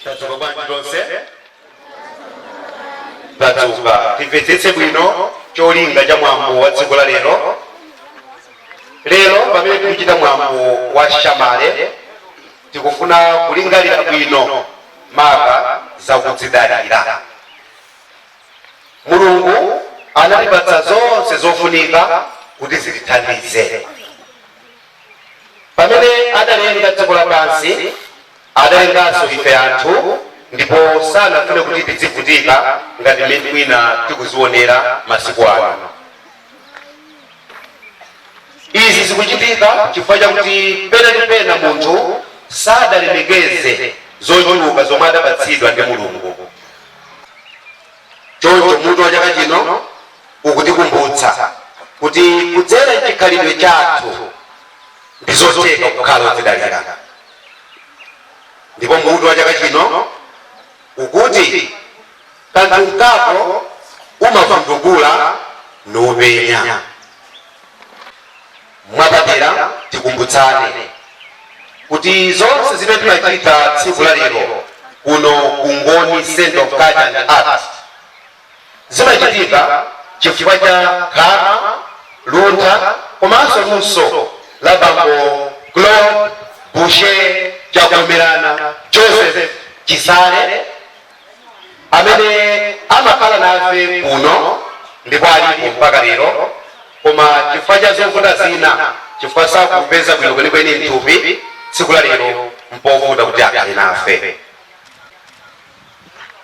Tadzuka bwanji tonse? Tadzuka. Timvetsetse bwino cholinga cha mwambo wa tsiku la lero. Lero pamene tikuchita mwambo wa Shamale, tikufuna kulingalira bwino maka zakudzidalira. Mulungu anatipatsa zonse zofunika kuti zitithandize. Pamene adalenga dziko lapansi, adalenganso ife anthu, ndipo sanafune kuti tidzivutika ngati mmene mwina tikuzionera masiku ano. Izi zikuchitika chifukwa chakuti pena ndi pena munthu sadalemekeze zochuluka zomwe adapatsidwa ndi Mulungu. Choncho mutu wa chaka chino ukutikumbutsa kuti kudzera mchikhalidwe chathu ndi zotheka kukhala odzidalira. Ndipo mutu wa chaka chino ukuti kanthu nkako umavundukula nupenya. Mwapadera tikumbutsane kuti zonse zimene timachita tsiku la lero kuno ku Ngoni Center of Culture and Art zimachitika chifukwa cha khama, luntha komanso luso la bambo Claude Boucher Chakomerana Joseph Chisale, amene amakhala nafe kuno ndipo alipo mpaka lero, koma chifukwa cha zovuta zina, chifukwa sakupeza bwino kwenikweni mthupi, tsiku la lero mpovuta kuti akhale nafe.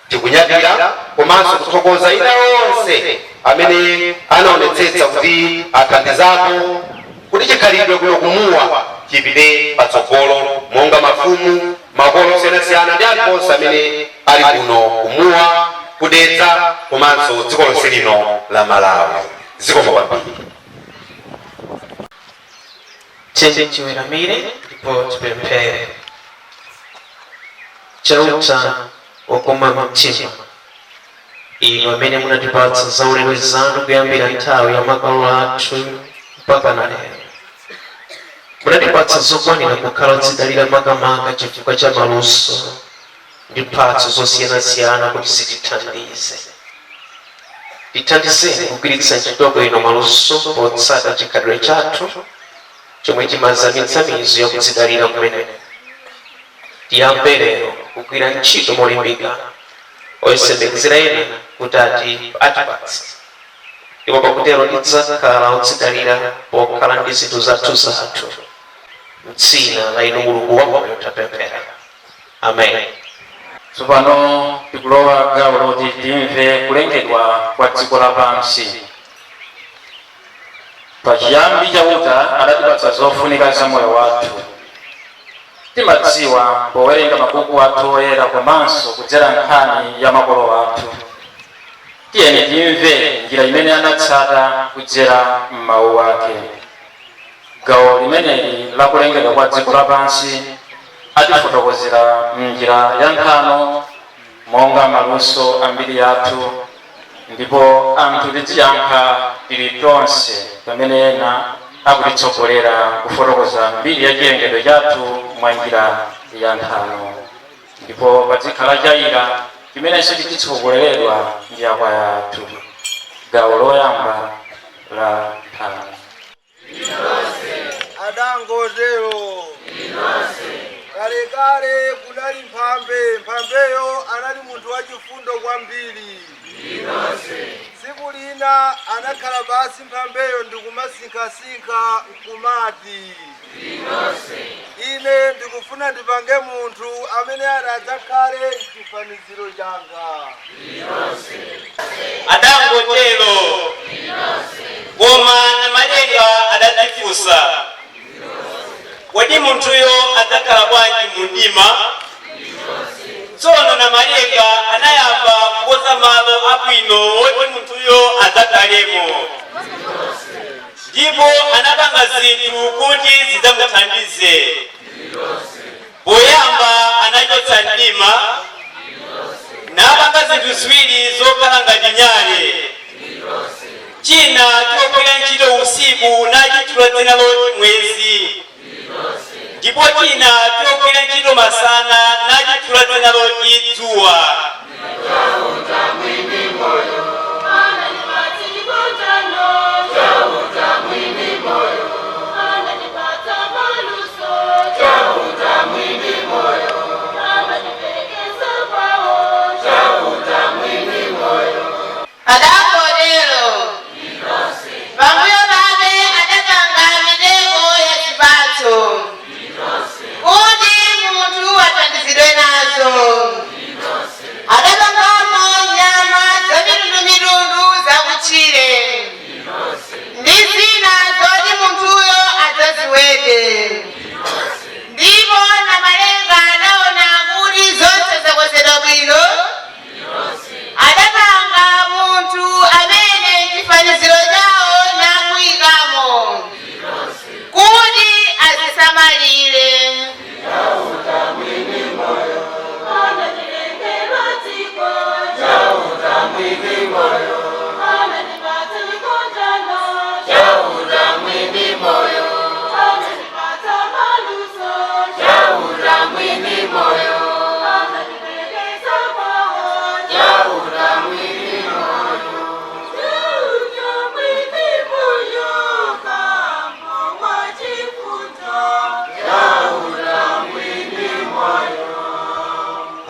Tikunyadira komanso kuthokoza ina onse amene anaonetsetsa kuti athandizapo kuti chikhalidwe kuno kumuwa chipite patsogolo, monga mafumu, makolo osiyanasiyana ndi anthu onse amene ali kuno kumuwa, kudetsa komanso dziko lonse lino la Malawi. Zikomo kwambiri. Tiyeni tiweramire ndipo tipemphere. Chauta wokoma mtima, inu amene munatipatsa zaulere zanu kuyambira nthawi ya makolo athu mpaka na lero, munatipatsa zokwanira kukhala odzidalira, makamaka chifukwa cha maluso ndi mphatso zosiyanasiyana kuti zitithandize. Tithandizeni kugwiritsa ntchito bwino maluso potsata chikhalidwe chathu chomwe chimazamitsa mizu yakudzidalira kumeneko. Tiyambe lero kugwira ntchito molimbika oyembekezera ena kuti ati atipatse, ndipo pakutero tidzakhala odzidalira pokhala ndi zinthu zathu zathu. Mdzina la inu Mulungu wamoyo tapemphera, amen. Tsopano tikulowa gawo loti timve kulengedwa kwa dziko lapansi. Pachiyambi Chauta adatipatsa zofunika za moyo wathu. Timadziwa powerenga mabuku athu oyera komanso kudzera nkhani ya makolo athu. Tiyeni timve njira imene anatsata kudzera m'mawu ake. Gawo limeneli la kulengedwa kwa dziko lapansi atifotokozera mnjira ya nthano monga maluso ambiri athu. Ndipo anthu tidziyankha tili tonse pamene ena akutitsogolera kufotokoza mbiri ya chilengedwe chathu mwa njira ya nthano. Ndipo padzikhala chayira chimenenso tichitsogoleredwa ndi akwaya athu. Gawo loyamba la nthano. Adangotero kalekale kunali mphambe. Mphambeyo anali munthu wachifundo kwambiri. Tsiku lina anakhala basi mphambeyo ndikumasinkhasinkha nkumati, "Ine ndikufuna ndipange munthu amene adzakhale mchifaniziro changa." Adangotero. Koma Namalenga adadzifunsa, "Kodi munthuyo adzakhala bwanji mu mdima?" Tsono Namalenga anayamba kukonza malo abwino woti munthuyo adzakhalemo, ndipo anapanga zinthu kuti zidzamuthandize. Poyamba anachotsa mdima, napanga zinthu ziwiri zokhala ngati nyale, china chogwira ntchito usiku nachitchula dzina loti mwezi, ndipo china chogwira ntchito masana nachitchula dzina loti dzuwa. Adangotero. Pambuyo pake adapanga mitengo ya zipatso kuti munthu athandizidwe nazo. Adapangamo nyama za mitundumitundu zakutchire ndi zina zoti munthuyo adzaziwete. Ndipo Namalenga adaona kuti zonse zakonzedwa bwino. Adapanga munthu amene chifaniziro chawo namuyikamo kuti azisamalire.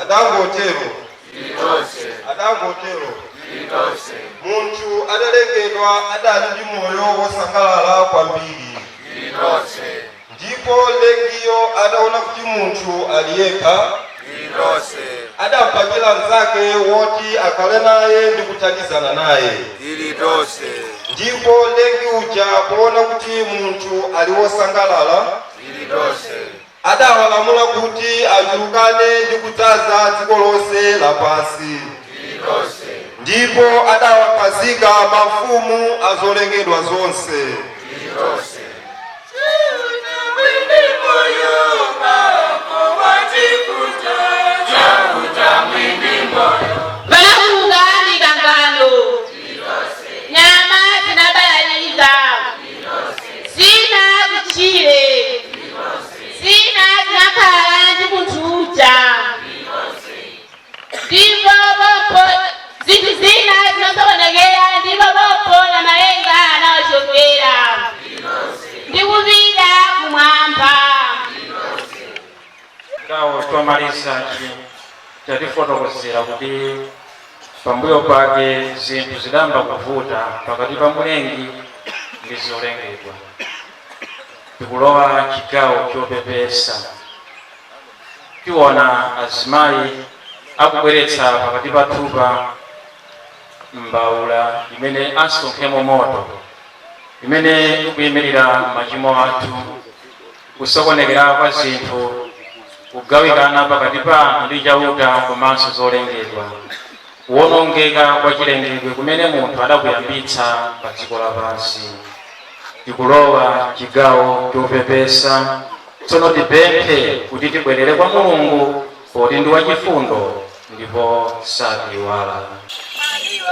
Adangotero. Adangotero. Munthu adalengedwa adali ndi moyo wosangalala kwambiri. Ndipo Mlengiyo adaona kuti munthu ali yekha, adampakira mnzake woti akhale naye ndi kuthandizana naye. Ndipo Mlengi uja poona kuti munthu ali wosangalala, adawalamula kuti achulukane ndi kudzaza dziko lonse lapansi, ndipo adawakhazika mafumu azolengedwa zonse. Vanafunga mikangano, nyama zinabalalika, zina kutchire, zina zinakhala ndi munthu uja, ndipo pompo zinthu zina zinasokonekera. Ndipo pompo Namalenga anawachokera ndikupita kumwamba. Gawo chomalizachi chatifotokozera kuti pambuyo pake zinthu zidayamba kuvuta pakati pa Mlengi ndi zolengedwa. Tikulowa chigawo chopepesa. Tiona azimayi akubweretsa pakati pathupa mbawula imene asonkhemo moto, imene ikuyimirira machimo athu, kusokonekera kwa zinthu, kugawikana pakati pa anthu ndi Chauta komanso zolengedwa, kuwonongeka kwa chilengedwe kumene munthu adakuyambitsa pa dziko lapansi. Tikulowa chigawo chopepesa. Tsono tipemphe kuti tibwerere kwa Mulungu, poti ndi wachifundo ndipo satiwala. Maria.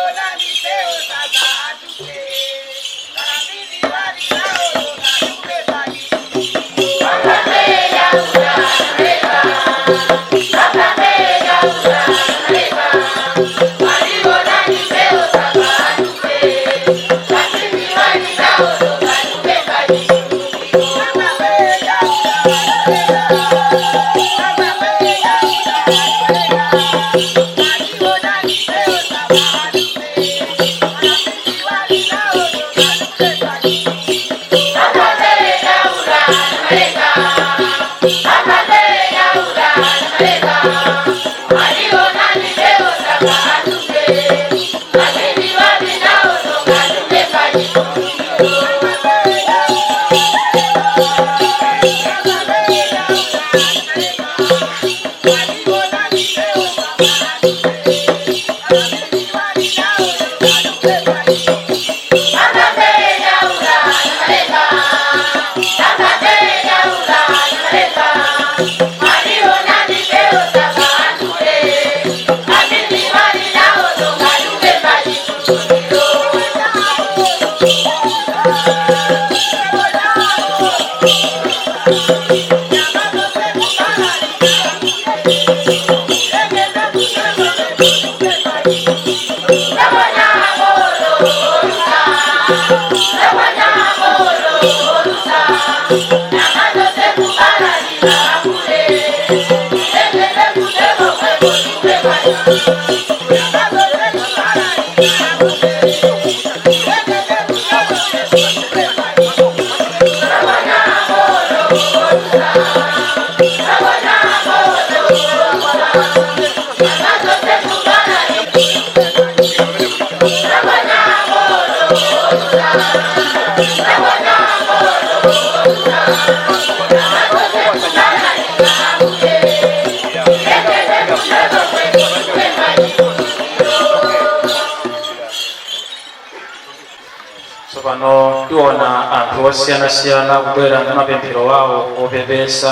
Tsopano tiona anthu osiyanasiyana kubwera ndi mapemphero wawo opepesa.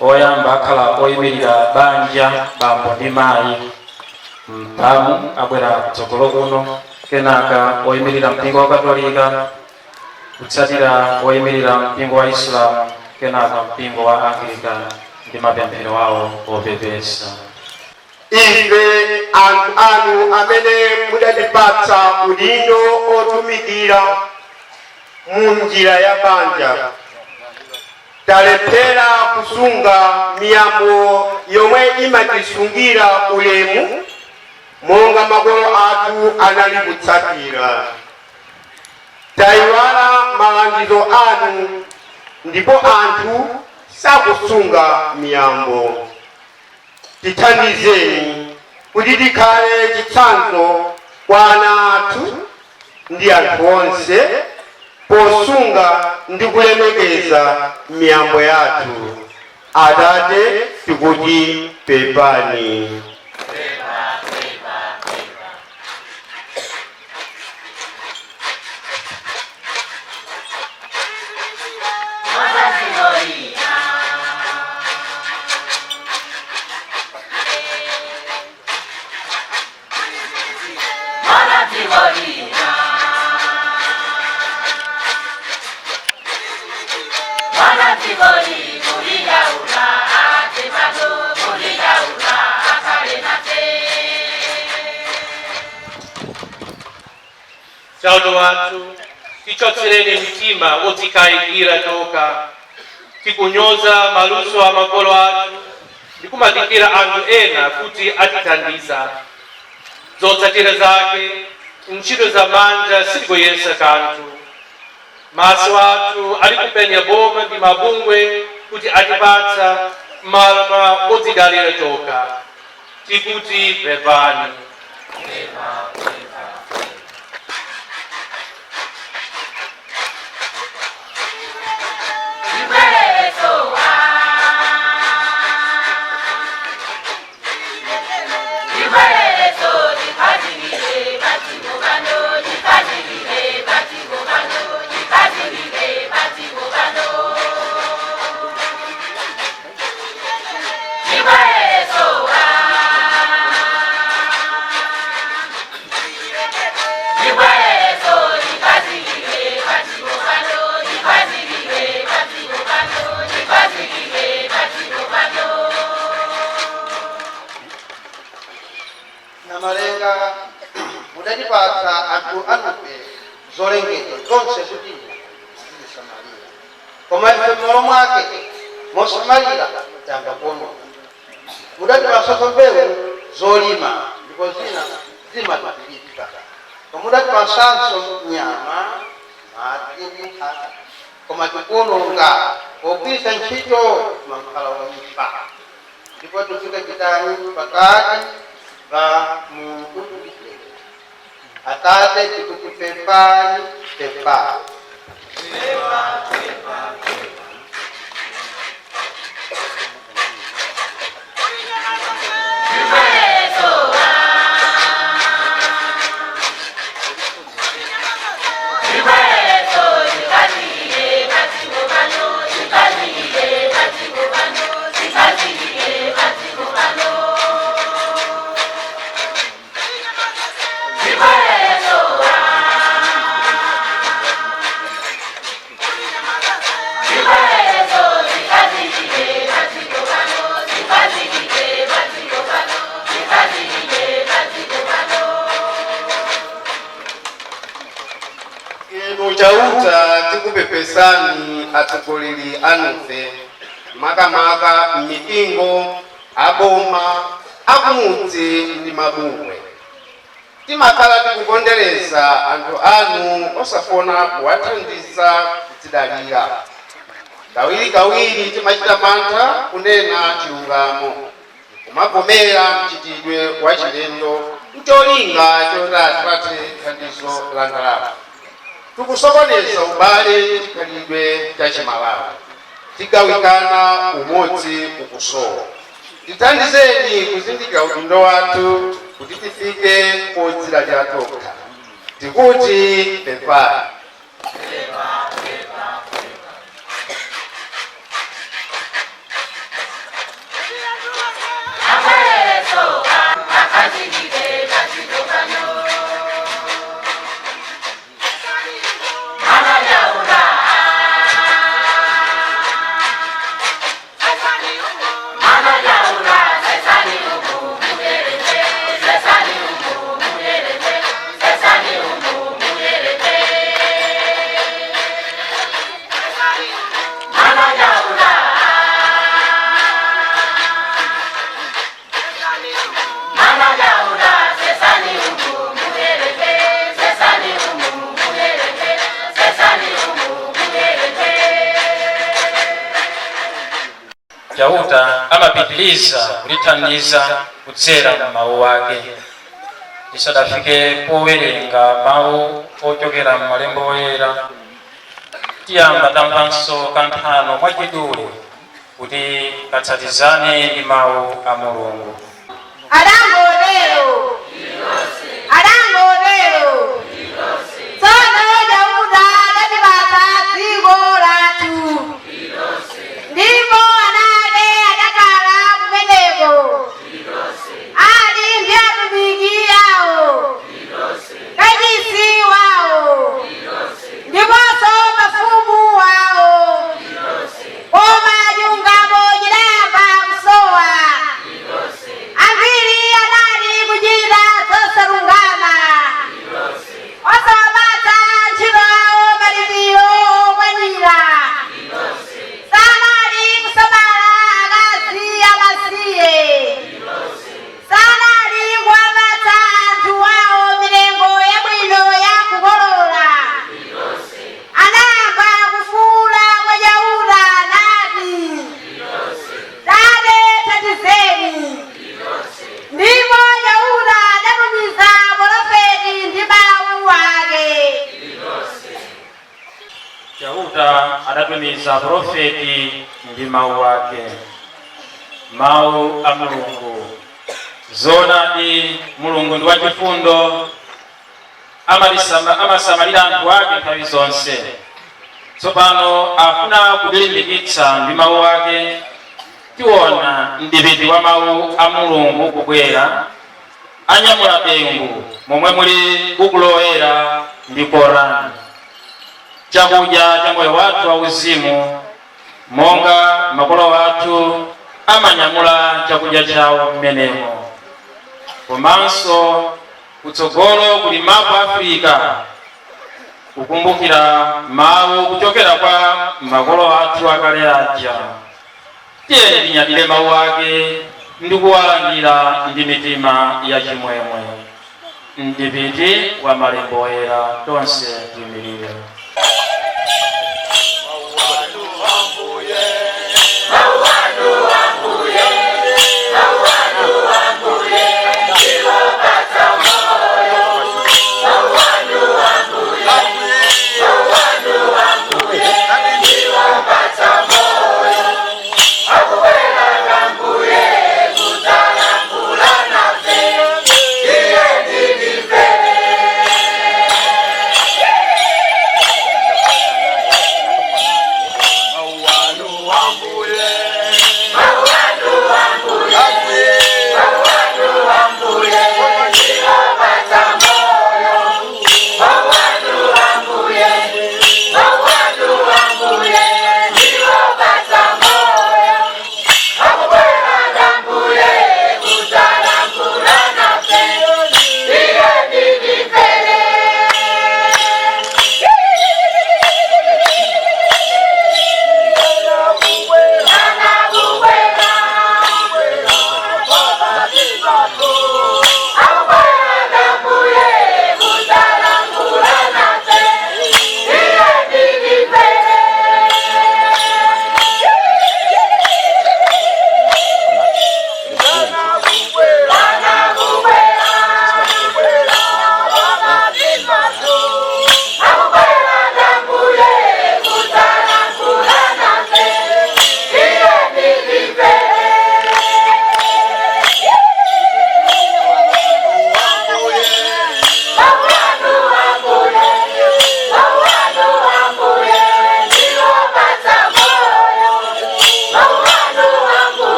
Oyamba akhala oyimirira banja, bambo ndi mayi mpamu abwera kutsogolo kuno, kenaka oyimirira mpingo wa Katolika, kutsatira oyimirira mpingo wa Isilamu, kenaka mpingo wa Anglican ndi mapemphero wawo opepesa. Ife anthu anu amene mudatipatsa udindo otumikira mu njira ya banja, talephera kusunga miyambo yomwe imatisungira ulemu monga makolo athu anali kutsatira. Tayiwala malangizo anu ndipo anthu sakusunga miyambo. Tithandizeni kuti tikhale chitsanzo kwa ana athu ndi anthu onse posunga ndi kulemekeza miyambo yathu. Atate, tikuti pepani. Chauta wathu, tichotsereni mtima wotikayikira toka, tikunyoza maluso a makolo athu ndikumadikira anthu ena kuti atithandiza. Zotsatira zake, ntchito za manja sitikuyesa kanthu. Maso athu ali kupenya boma ndi mabungwe kuti atipatsa m'malo mwa odzidalira toka. Tikuti pepani. Iwe. Zolengedwa zonse kuti zizisamalira, koma ife m'malo mwake mosamalira tayamba kuononga. Mudatipasanso mbewu zolima, ndipo zina zimatipilitsa, koma mudatipasanso nyama, madzi ndi nthaka, koma tikuononga pogwiritsa ntchito mankhwala oyipa. Ndipo tifika chitani pakati pa munthu ndi chilengedwe? Atate, tikuti pepani, pepani. Inu Chauta, tikupepesani atsogoleri anufe, makamaka m'mipingo, aboma, akumudzi ndi mabungwe. Timakhala tikupondereza anthu anu osafuna kuwathandiza kudzidalira. Kawirikawiri timachita mantha kunena chilungamo, kumavomera mchitidwe wa chilendo ncholinga choti atipatse thandizo la ndalama. Tikusokoneza ubale, chikhalidwe cha Chimalawi. Tigawikana, umodzi ukusowa. Tithandizeni kuzindikira udindo wathu kuti tifike podzidalira tokha. Tikuti pepani. Chauta amapitiliza kutithandiza kudzera m'mawu ake. Tisadafike powerenga mawu ochokera m'malembo oyera, tiyamba tamvanso kanthano mwachidule kuti katsatizane ndi mawu a Mulungu. Adangotero, adangotero. Tsono Chauta adatipatsa dziko lathu, ndipo ana ake adakhala kumeneko ali ndi atumiki awo, kachisi wawo, ndiponso mafumu wawo. Koma chilungamo chidayamba kusowa. Ambiri anali kuchita zosalungama, osawapatsa ntchito awo malipiro okwanira. Sanali kusamala akazi amasiye. Sanali kuwapatsa anthu awo mitengo yabwino ya kukolola. Anayamba kufuula kwa Chauta nati, "Tate, thandizeni!" Ndipo Chauta adatumiza polofeti ndi mawu ake. Chauta adatumiza profeti ndi mawu ake. Mawu a Mulungu. Zoonadi, Mulungu ndi wachifundo, amasamalira anthu ake nthawi zonse. Tsopano afuna kutilimbikitsa ndi mawu ake. Tiona mdipiti wa mawu a Mulungu kubwera, anyamula dengu momwe muli buku loyera ndi Korani, chakudya cha moyo wathu wauzimu, monga makolo athu amanyamula chakudya chawo mmenemo. Komanso kutsogolo kuli mapu Afrika. Kukumbukira mawu kuchokera kwa makolo athu akale aja. Tiyeni tinyadire mawu ake ndi kuwalandira ndi mitima ya chimwemwe. Mdipiti wa malembo oyera, tonse tiyimirire.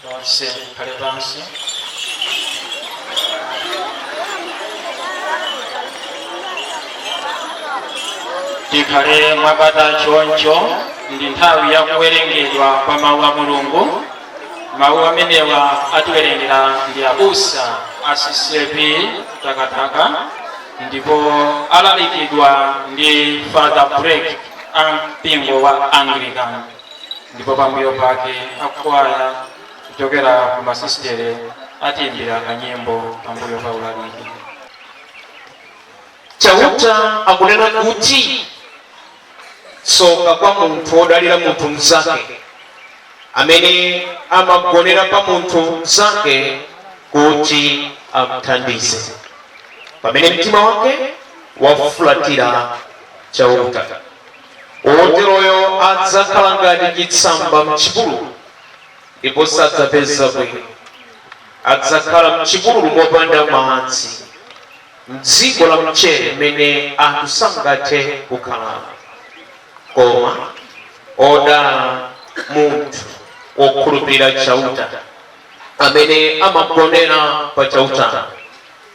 Tonse tikhale pansi. Tikhale mwabata choncho. Ndi nthawi ya kuwerengedwa kwa mawu a Mulungu. Mawu amenewa atiwerengera ndi abusa a CCAP Takataka, ndipo alalikidwa ndi Father Break a mpingo wa Anglican, ndipo pambuyo pake akwaya kuchokera ku masistere atiimbira kanyimbo pambuyo pa ulaliki. Chauta akunena kuti, tsoka kwa munthu wodalira munthu mnzake, amene amagonera pa munthu mnzake kuti amthandize, pamene mtima wake wafulatira Chauta. Woteroyo adzakhala ngati chitsamba mchipululu ndipo sadzapeza bwino. Adzakhala mchipululu mopanda madzi, mdziko la mchere mmene anthu sangathe kukhalamo. Koma odala munthu wokhulupirira Chauta, amene amagonera pa Chauta.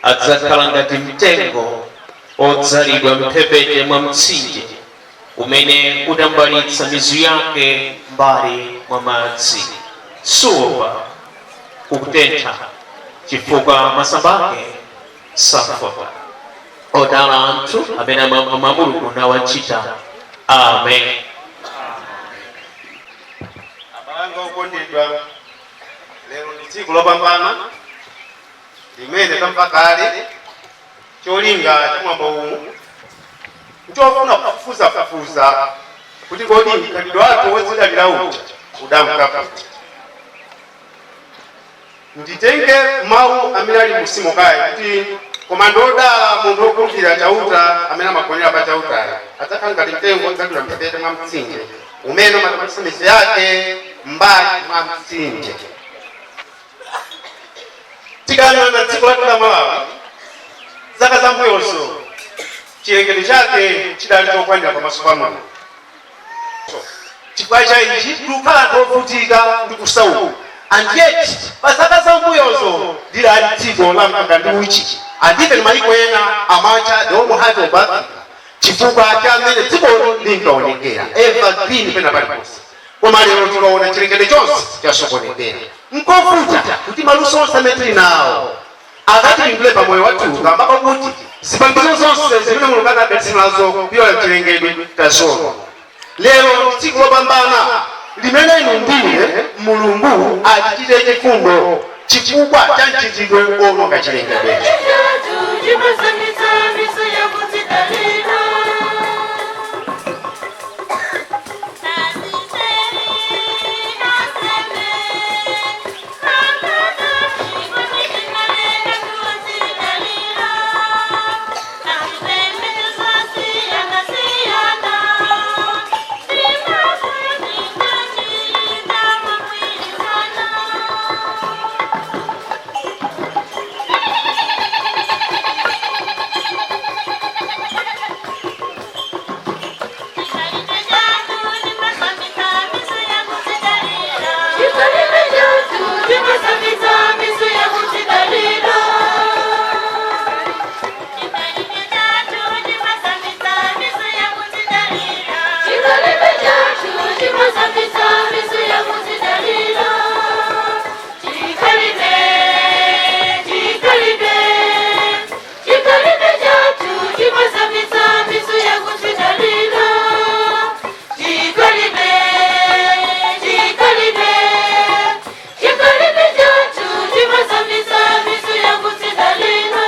Adzakhala ngati mtengo odzalidwa mphepete mwa mtsinje, umene utambalitsa mizu yake mbali mwa madzi. Suopa kukutentha, chifukwa masamba ake safota. Odala anthu amene amamva Mulungu nawachita. Amen. Abalanga okondedwa, lero ndi tsiku lopambana limene tamva kale. Cholinga cha mwambo uwu nchofuna kufufuzafufuza kuti kodi mkhalidwe wake wodzidalira uja udamka kuti. Nditenge mawu amene ali musimo kaye kuti, koma ndodala munthu wokhulupirira Chauta, amene amagonera pa Chautayo. Adzakhala ngati mtengo wodzalidwa mphepete mwa mtsinje, umene umatambalitsa mizu yake mbali mwa mtsinje. Tikayang'ana dziko lathu la Malawi, zaka zambuyozo chilengedwe chake chidali chokwanira pamaso pa Mulungu. Chifukwa cha ichi tikukhala anthu ovutika ndi kusauka, and yet pa zaka zambuyozo Lidali dziko la mkaka ndi uchi, and even maiko ena amatcha the warm heart of Africa chifukwa cha mmene dzikolo linkaonekera, evergreen pena paliponse. Koma lero tikaona, chilengedwe chonse chasokonekera. Nkovuta kuti maluso onse amene tili nawo akatipindule pamoyo wathu, kamba pakuti zipangizo zonse zimene Mulungu anadalitsa nazo kuyola mchilengedwe taziona. Lero ndi tsiku lopambana limene inu ndine Mulungu atichite chifundo chifukwa cha mchitidwe owononga chilengedwecho. Chimazamitsa mizu yakudzidalira. Chikhalidwe chathu chimazamitsa mizu yakudzidalira. Chikhalidwe chathu chimazamitsa mizu yakudzidalira. Chikhalidwe, chikhalidwe, chikhalidwe chathu chimazamitsa mizu yakudzidalira. Chikhalidwe, chikhalidwe, chikhalidwe chathu chimazamitsa mizu yakudzidalira.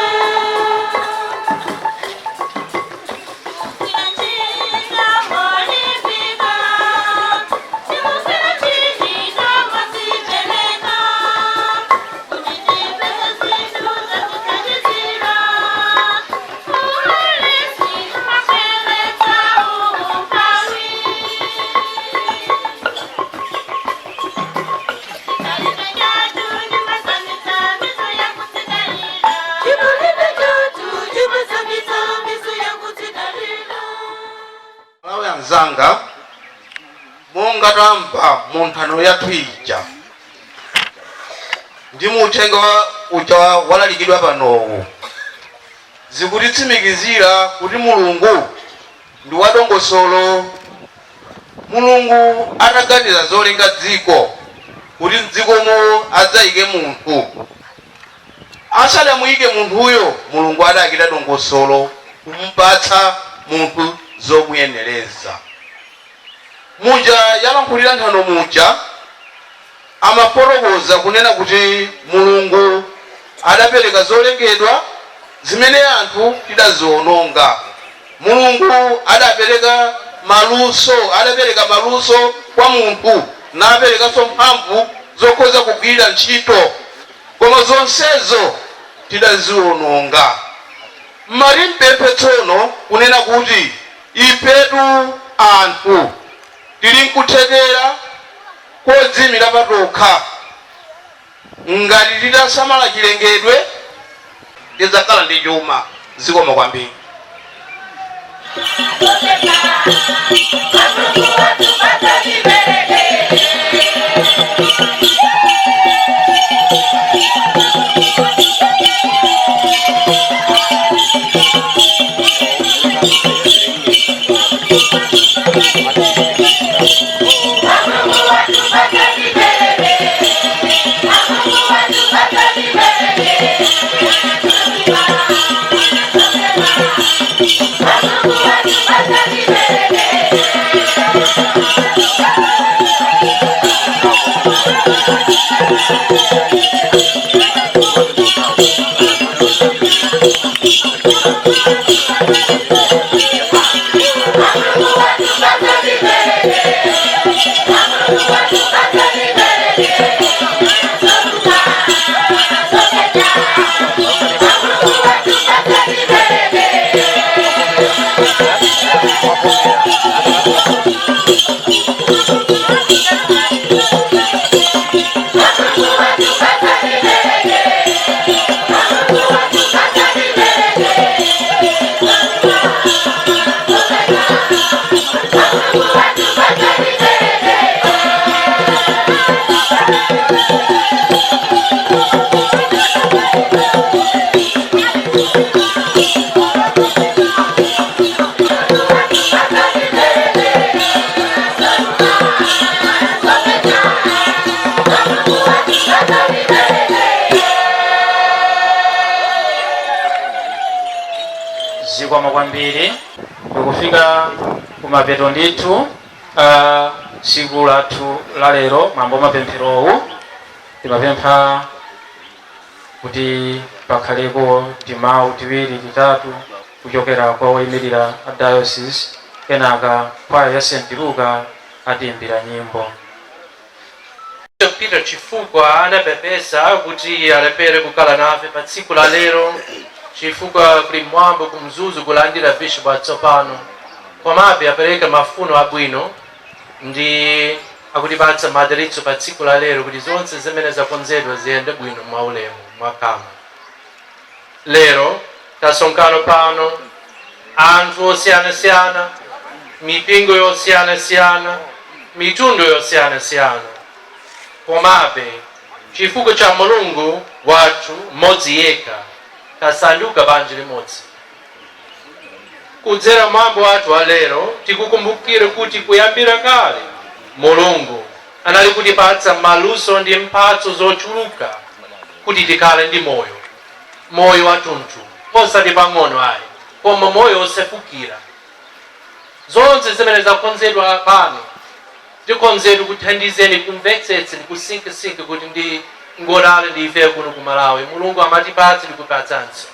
Chikhalidwe chathu chimazamitsa mizu yakudzidalira. Malawi anzanga, monga tamva mu nthano yathu ija ndi muuthenga uja walalikidwa panowu, zikutitsimikizira kuti Mulungu ndi wadongosolo. Mulungu ataganiza zolenga dziko, kuti mdzikomo adzayike munthu, asadamuyike munthuyo, Mulungu adachita dongosolo kumupatsa munthu zomuyenereza. Muja yalankhulira nthano muja, amafotokoza kunena kuti Mulungu adapereka zolengedwa zimene anthu tidaziwononga. Mulungu adapereka maluso, adapereka maluso kwa munthu, naperekanso mphamvu zokhoza kugwirira ntchito, koma zonsezo tidaziwononga. Mmati mpemphe tsono kunena kuti ifetu anthu tili nkuthekera kodziyimira patokha. Ngati titasamala chilengedwe, tidzakhala ndi chuma. Zikomo kwambiri. Thank you. Zikomo kwambiri. Tikufika kumapeto ndithu tsiku lathu la lero, mwambo mapempherowu. Timapempha kuti pakhaleko timawu tiwiri titatu kuchokera kwa woyimirira a diocese, kenaka kwaya ya St Luka atiimbira nyimbo. Peter chifukwa anapepesa kuti alepere kukhala nafe pa tsiku la lero chifukwa kuli mwambo kumzuzu kulandira bishop atsopano, komabe apereka mafuno abwino ndi akutipatsa madalitso pa tsiku la lero kuti zonse zimene zakonzedwa ziyende bwino mwaulemu mwakama. Lero tasonkhana pano anthu osiyanasiyana, mipingo yosiyanasiyana, mitundu yosiyanasiyana, komabe chifukwa cha Mulungu wathu mmodzi yekha tasanduka banja limodzi. Kudzera mwambo wathu wa lero tikukumbukire kuti kuyambira kale Mulungu anali kutipatsa maluso ndi mphatso zochuluka kuti tikhale ndi moyo, moyo wathunthu, osati pang'ono ayi, koma moyo osefukira. Zonse zimene zakonzedwa pano tikonzedwa kuthandizeni kumvetsetsa ndi kusinkhasinkha kuti ndi ngodala ndi ife kuno ku Malawi. Mulungu amatipatsa ndi kupatsanso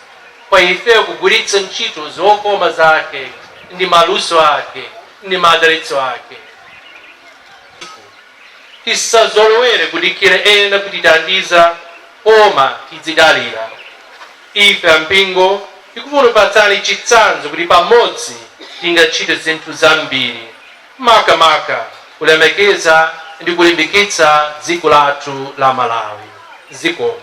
kwa ife kugwiritsa ntchito zokoma zake ndi maluso ake ndi madalitso ake. Tisazolowere kudikira ena kutithandiza, koma tidzidalira ife. Ampingo tikufuna kupatsani chitsanzo kuti pamodzi tingachite zinthu zambiri, makamaka kulemekeza ndi kulimbikitsa dziko lathu la Malawi. Zikomo.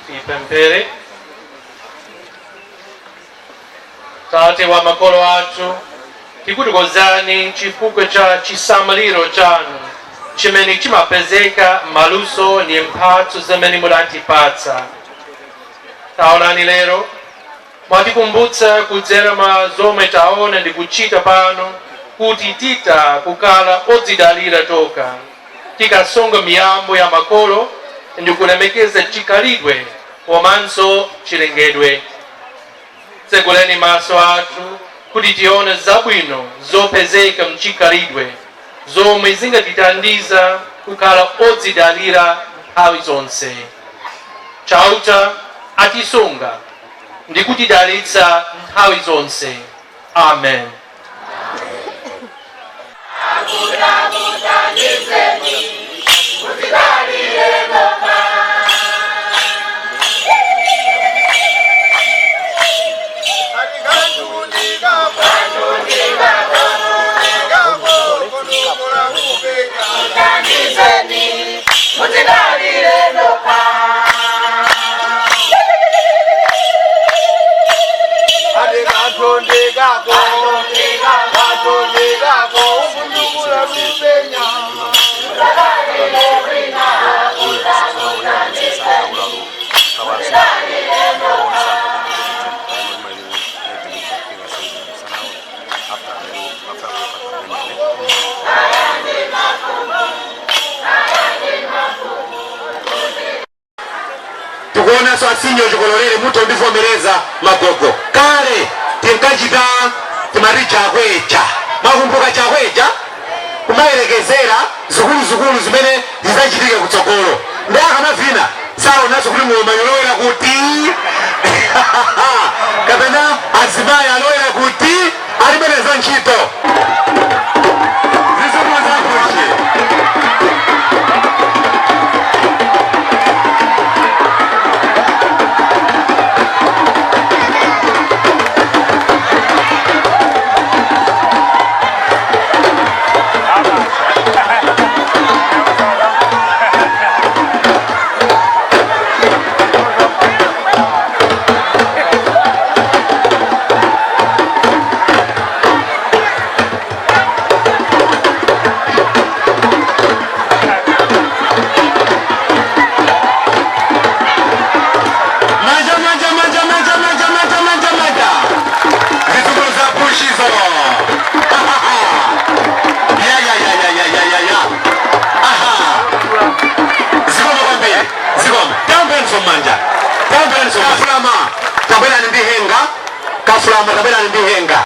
Tipemphere. Tate wa makolo athu, tikuthokozani chifukwa cha chisamaliro chanu chimene chimapezeka maluso ndi mphatso zimene mudatipatsa. Taonani lero mwatikumbutsa kudzera mwa zomwe taona ndi kuchita pano kuti titha kukhala odzidalira tokha tikasunga miyambo ya makolo ndi kulemekeza chikhalidwe komanso chilengedwe. Tseguleni maso athu kuti tione zabwino zopezeka mchikhalidwe zomwe zingatithandiza kukhala odzidalira nthawi zonse. Chauta atisunga ndi kutidalitsa nthawi zonse. Amen. Mwinaso asinyo chikololere muto ndivomereza magogo. Kale tinkachita timati chakwecha. Mwakumbuka chakwecha? Kumayerekezera zikuluzikulu zimene zidzachitike kutsogolo. Ndi akamavina saonaso kuti ng'oma yolowera kuti kapena azimayi alowera kuti alibeneza ntchito. Zizukulu zakuchi. Manja, manja, manja, manja, manja, manja, manja, manja. Zizukulu za pushizo. Ya, ya, ya, ya, ya, ya, ya, ya. Aha. Zikomo kwambiri. Zikomo. Tambenso manja. Tambenso. Kafulama. Tabwerani ndi henga. Kafulama tabwerani ndi henga.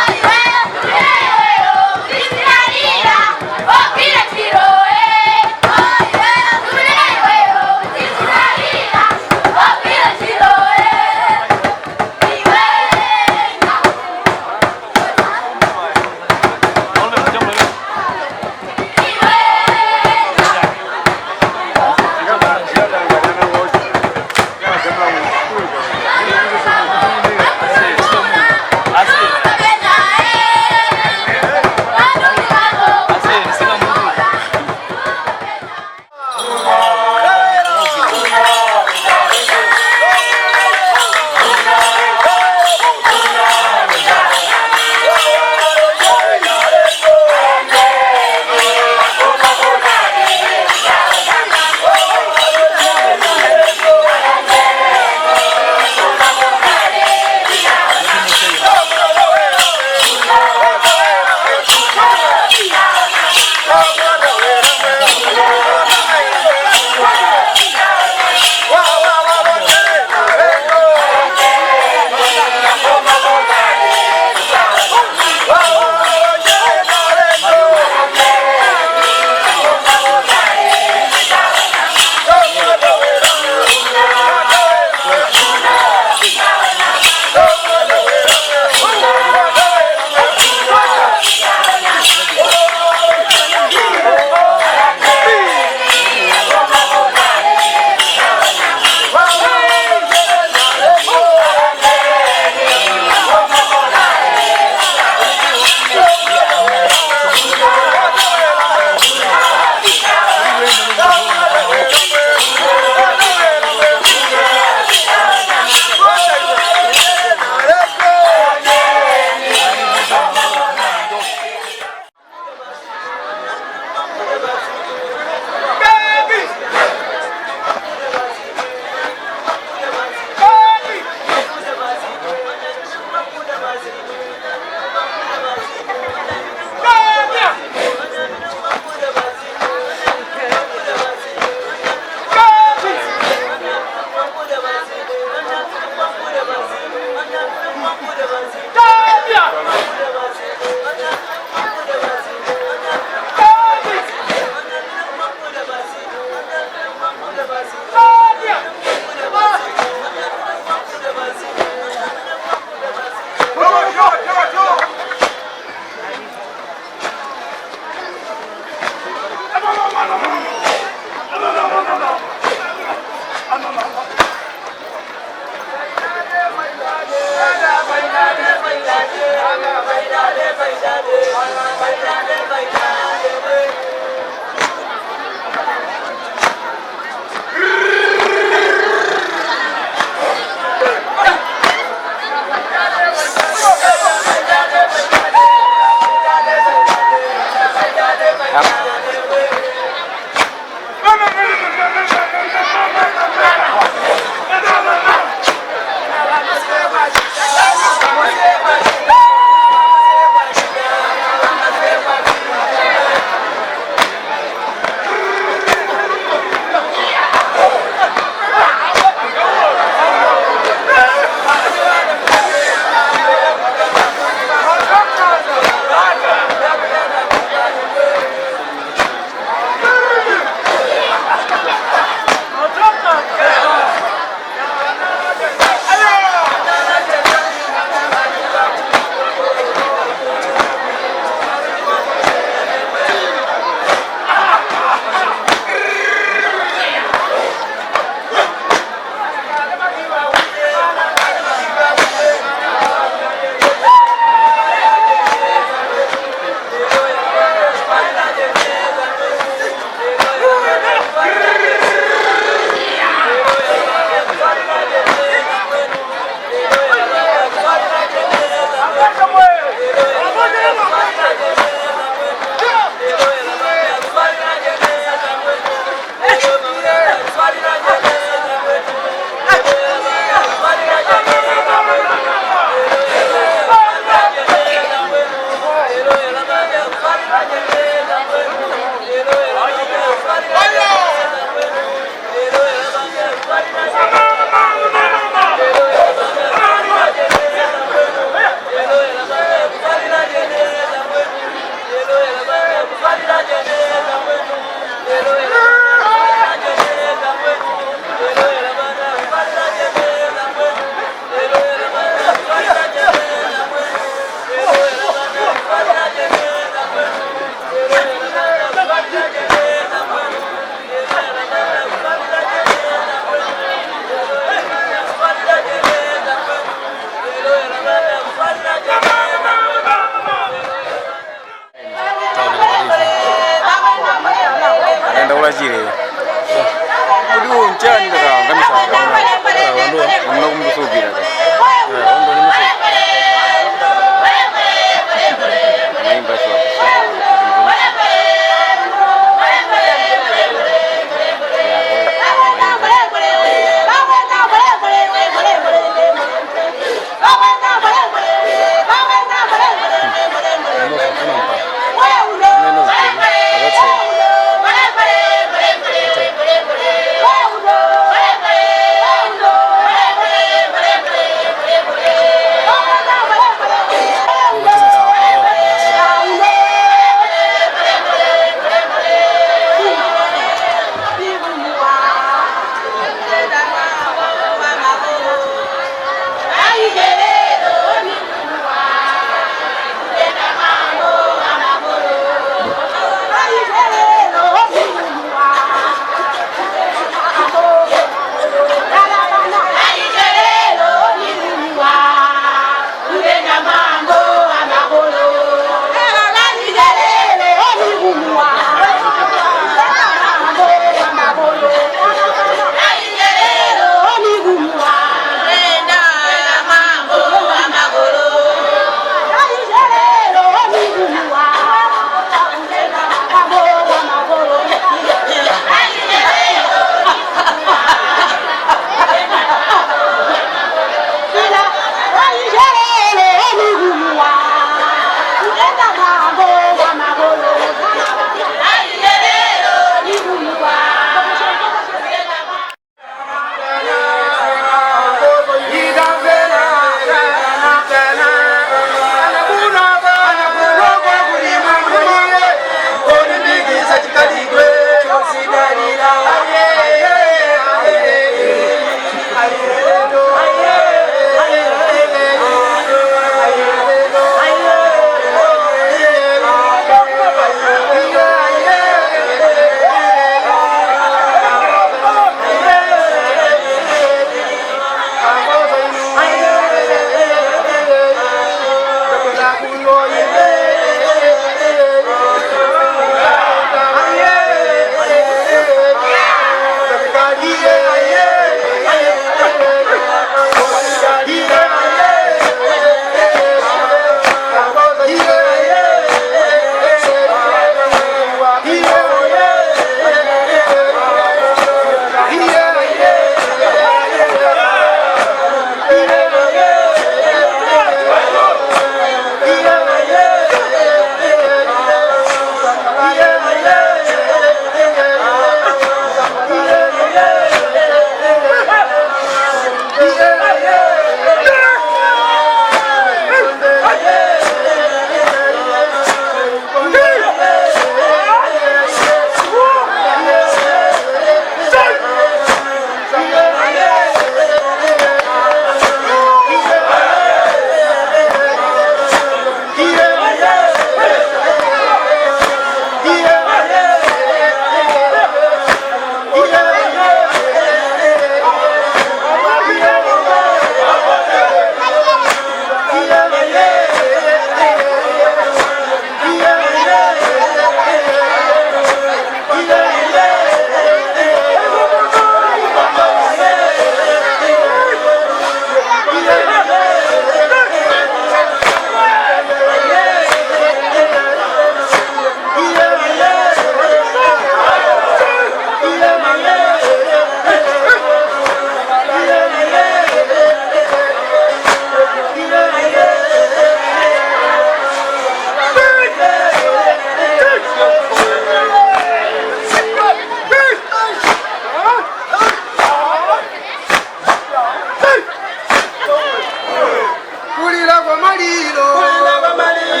Kulira kwa maliro. Kulira kwa maliro.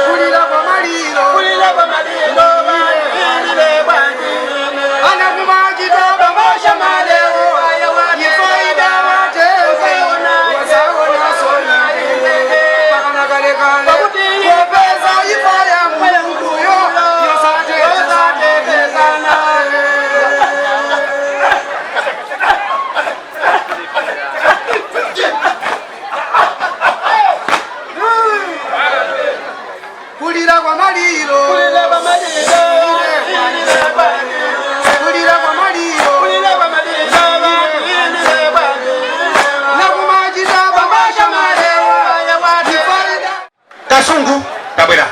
Kulira kwa maliro. Kulira kwa maliro. Ana kumajita bambosha maleo. Ifaida wate. Wasaona sona. Pakana kale kale. Kopeza ifaya Mungu yo. Yosate yosate pesana. Kulira kwa maliro. Kulira kwa maliro. Kulira kwa maliro. Kulira kwa maliro. Nakumajita bambasha maleo. Ifaida. Kasungu tabwera.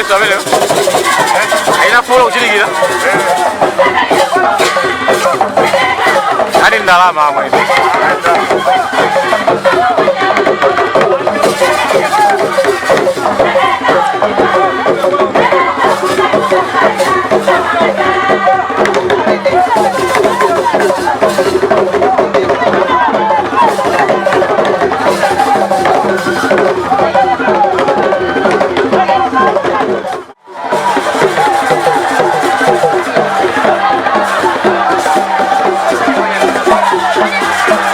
Yesu amene aina fola kuchilikira ali ndalama amwe.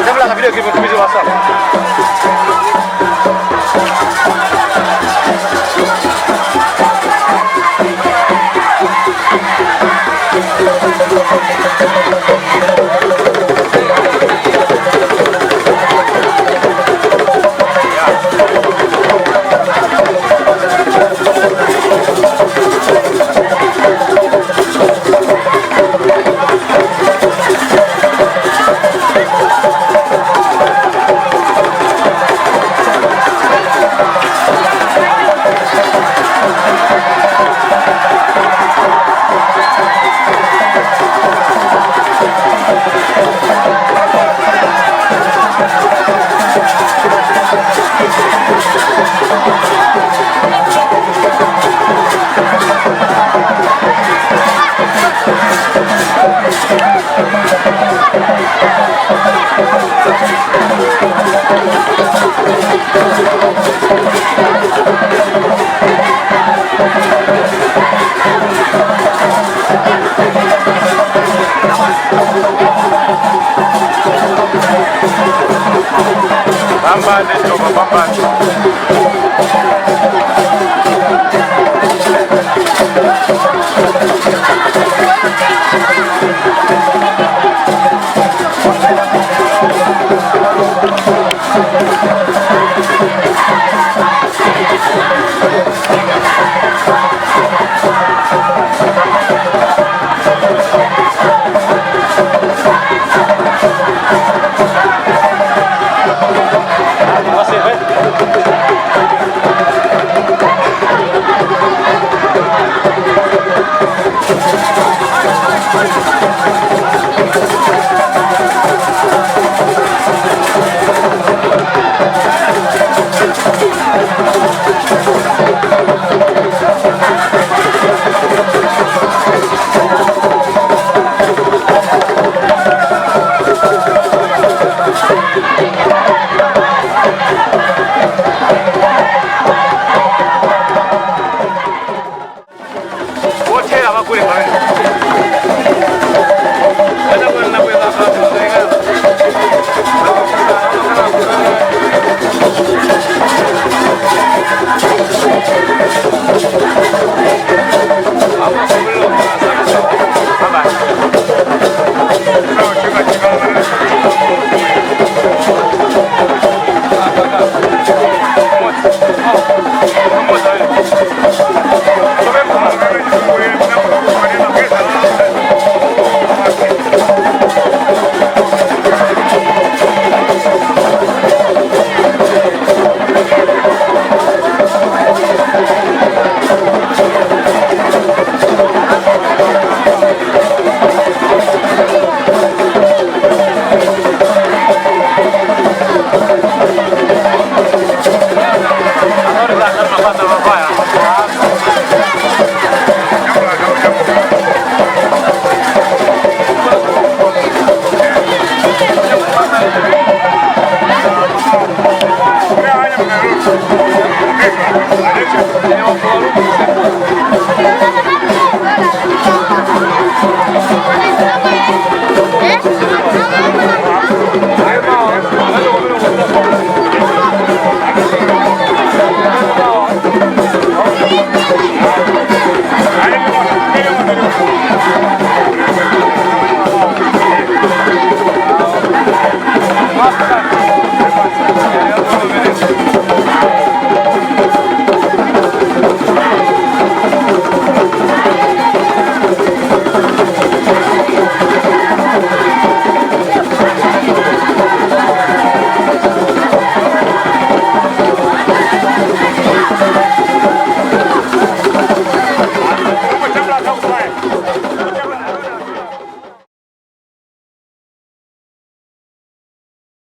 Kabla video clip tumizi WhatsApp. Pambane, Toba, pambane.